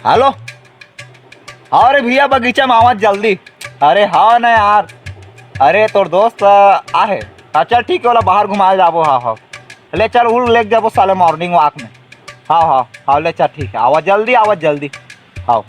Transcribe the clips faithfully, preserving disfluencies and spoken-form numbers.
Hello. हाँ रे भैया, बगीचा में आवत जल्दी। अरे हाँ ना यार, अरे तोर दोस्त, आ, आहे। हाँ चल ठीक है, ओला बाहर घुमाए जाबो। हाँ हाँ, ले चल, उल लेके जाबो साले मॉर्निंग वॉक में। हाँ हाँ हाँ, ले चल ठीक है, आवा जल्दी, आवा जल्दी। हाँ।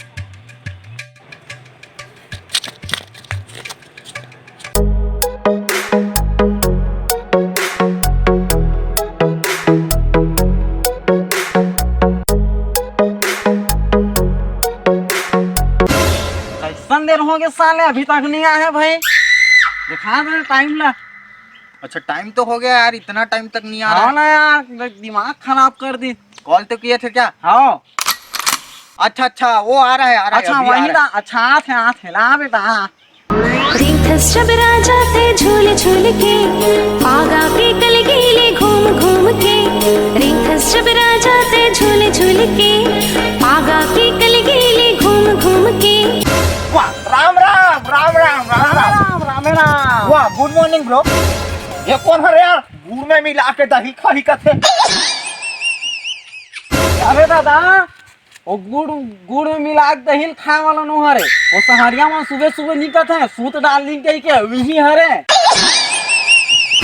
कैसन देर हो गया साले, अभी तक नहीं आया है भाई। दिखा दे टाइम ला। अच्छा, टाइम तो हो गया यार, इतना टाइम तक नहीं आ रहा हाँ है। ना यार, दिमाग खराब कर दी। कॉल तो किए थे क्या? हाँ। अच्छा अच्छा, वो आ रहा है, आ रहा है, अच्छा अभी आ वही रहा है। ना। अच्छा, आत है, आत है, ला बेटा। रिंथस जब राजा ते झूल झूल के, पागा के कल गेले घूम घूम के। रिंथस जब राजा ते झूल झूल के, पागा के कल गेले घूम घूम के। वाह, राम राम, राम राम, राम राम। राम राम, राम राम। वाह, गुड मॉर्निंग ब्रो। ये कौन है यार, गुड़ में मिला के दही खाही कथे? अरे दादा, वो गुड़, गुड़ में मिला के दही खाए वाला नो हरे। वो सहरिया में सुबह सुबह निकत है, सूत डार्लिंग कह के, वही हरे।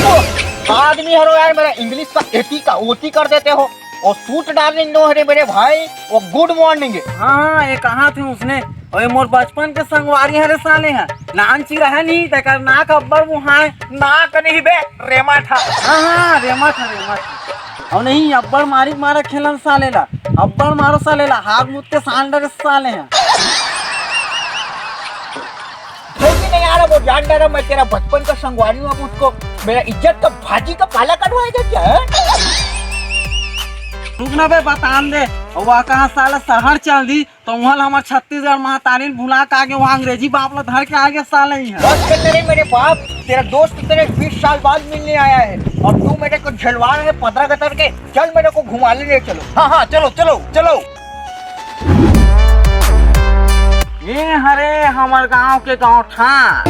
ओ, आदमी हरो यार, मेरा इंग्लिश का एटी का ओटी कर देते हो। वो सूट डार्लिंग नो हरे मेरे भाई, वो गुड मॉर्निंग है। हाँ हाँ, ये कहा थे उसने, ओए मोर बचपन के संगवारी हरे साले हैं। नान चिरा है नहीं, तेकर नाक अब्बड़ मुहाए। नाक नहीं बे, रेमा था। हाँ हाँ, रेमा था, रेमा था। और नहीं, अब्बड़ मारी मारा खेलन साले ला। अब्बड़ मारो साले ला, हाथ मुत्ते सांडर साले हैं। धोती नहीं आ रहा, वो जान डरा, मैं तेरा बचपन का संगवारी हूँ, अब उसको मेरा इज्जत का भाजी का पाला कटवाएगा क्या है? रुक ना बे, बतान दे। और वह कहाँ साला शहर चल दी, तो वहाँ हमार छत्तीसगढ़ महतारिन भुला के आगे, वहाँ अंग्रेजी बाप ला धर के आगे साले ही है। बस कर रे मेरे बाप, तेरा दोस्त तेरे बीस साल बाद मिलने आया है और तू मेरे को झलवा रहा है पतरा गतर के। चल मेरे को घुमा ले, ले चलो। हाँ हाँ, चलो चलो चलो। ये हरे हमर गांव के गौठा।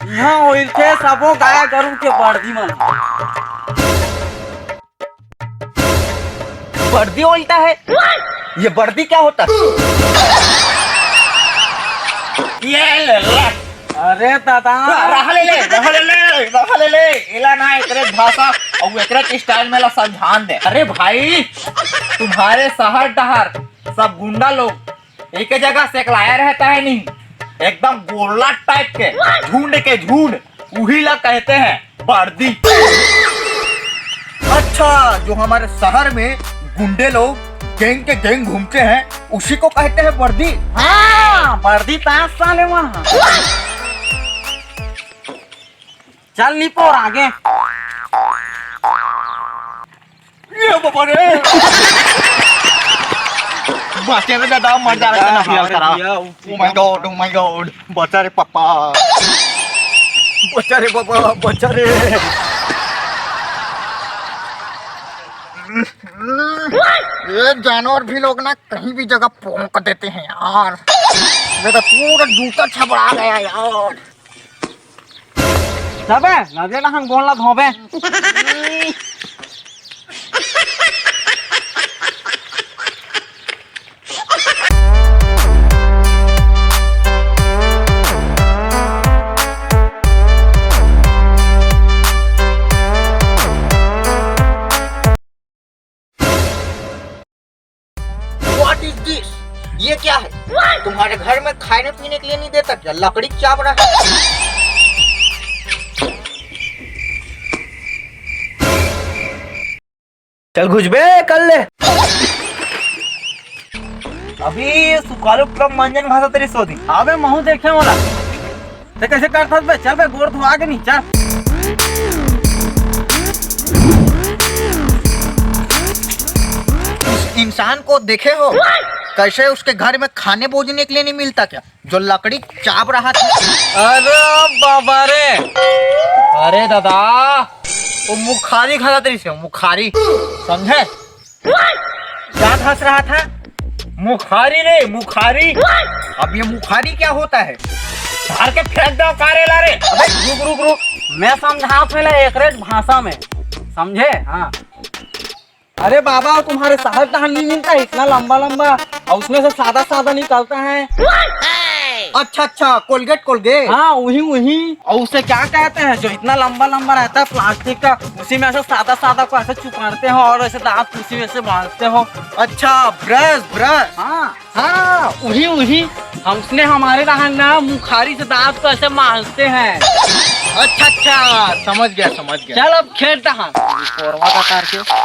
इहाँ ओइलथे सबो गाय गरु के बरदी मन। बरदी ओइलता है? ये बरदी क्या होता है? ये ले, ले। अरे दादा। रहा ले ले, रहा ले ले, रहा ले ले। एला ना एकरे भाषा अउ एकरे स्टाइल में ला समझान दे। अरे भाई, तुम्हारे शहर डहर सब गुंडा लोग एक जगह सेकलाया रहता है नहीं, एकदम गोला टाइप के झुंड के झुंड, उही ला कहते हैं बरदी। अच्छा, जो हमारे शहर में गुंडे लोग गैंग के गैंग घूमते हैं, उसी को कहते हैं बरदी। हाँ, बरदी तास साले वहाँ। चल निपोर आगे। ये बाबा रे। बाँचे रे दादा, मर जा रहा है ना, अरे करा। भैया, Oh my God, oh my God, बचा रे पापा, बचा रे बाबा, बचा रे। ये जानवर भी लोग ना कहीं भी जगह पोंक देते हैं यार। मेरा पूरा जूता छबड़ा गया यार। जाबे, नदिया नहन गोड़ ला धोबे। What is this? ये क्या है? तुम्हारे घर में खाने पीने के लिए नहीं देता क्या? लकड़ी चाप रहा है। चल घुसबे कर ले। अभी सुकालू ट्रक मंजन घासा तेरी सोदी। अबे महू देखे वाला। ते कैसे करथस बे? चल बे, गोड़ धोआ के नहीं, चल। उस इंसान को देखे हो, कैसे उसके घर में खाने बोजने के लिए नहीं मिलता क्या, जो लकड़ी चाप रहा था? अरे बाबा रे, अरे दादा, वो मुखारी खाता तेरी से, मुखारी, समझे? क्या घस रहा था? मुखारी रे, मुखारी। अब ये मुखारी क्या होता है? झाड़ के फेंक दो कारेला रे। अबे रुक, रुक, रुक, मैं समझात हूँ ला एकरे भाषा में, समझे? हाँ। अरे बाबा, तुम्हारे शहर तहाँ नहीं मिलता है इतना लंबा लंबा, और उसमें से सादा सादा निकलता है। अच्छा अच्छा, कोलगेट, कोलगेट। हाँ, वही वही। और उसे क्या कहते हैं जो इतना लंबा लंबा रहता है प्लास्टिक का, उसी में ऐसे सादा सादा को ऐसे चुपाड़ते हो और ऐसे दांत उसी में से मारते हो? अच्छा, ब्रश, ब्रश। हाँ। हाँ, वही वही। हम उसने हमारे यहाँ ना मुखारी से दांत को ऐसे मारते हैं। अच्छा अच्छा, समझ गया, समझ गया। चल अब खेलता हाँ। कोरवा का तार के।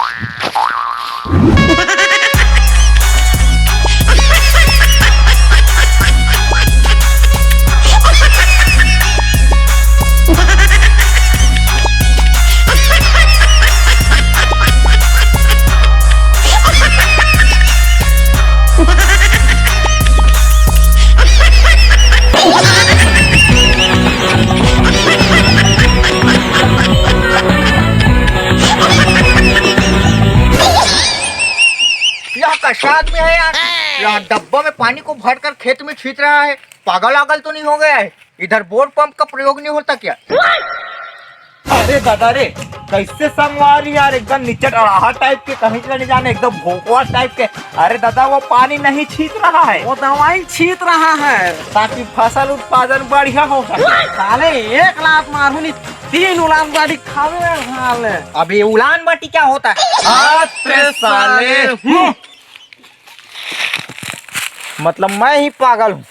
यह कैसा आदमी है यार? यार, डब्बा में पानी को भरकर खेत में छींट रहा है। पागल आगल तो नहीं हो गया है? इधर बोर पंप का प्रयोग नहीं होता क्या? अरे दादा रे, कैसे संगवारी यार, एकदम निचट अड़ाहा टाइप के, कहीं से नहीं जाने, एकदम भोकवा टाइप के। अरे दादा, वो पानी नहीं छींट रहा है, वो दवाई छींट रहा है, ताकि फसल उत्पादन बढ़िया हो सके। साले, एक लात मारू नी, तीन उलान बाड़ी खावे साले। अबे उलान बाटी क्या होता है? अरे साले, हम्म। मतलब मैं ही पागल हूँ।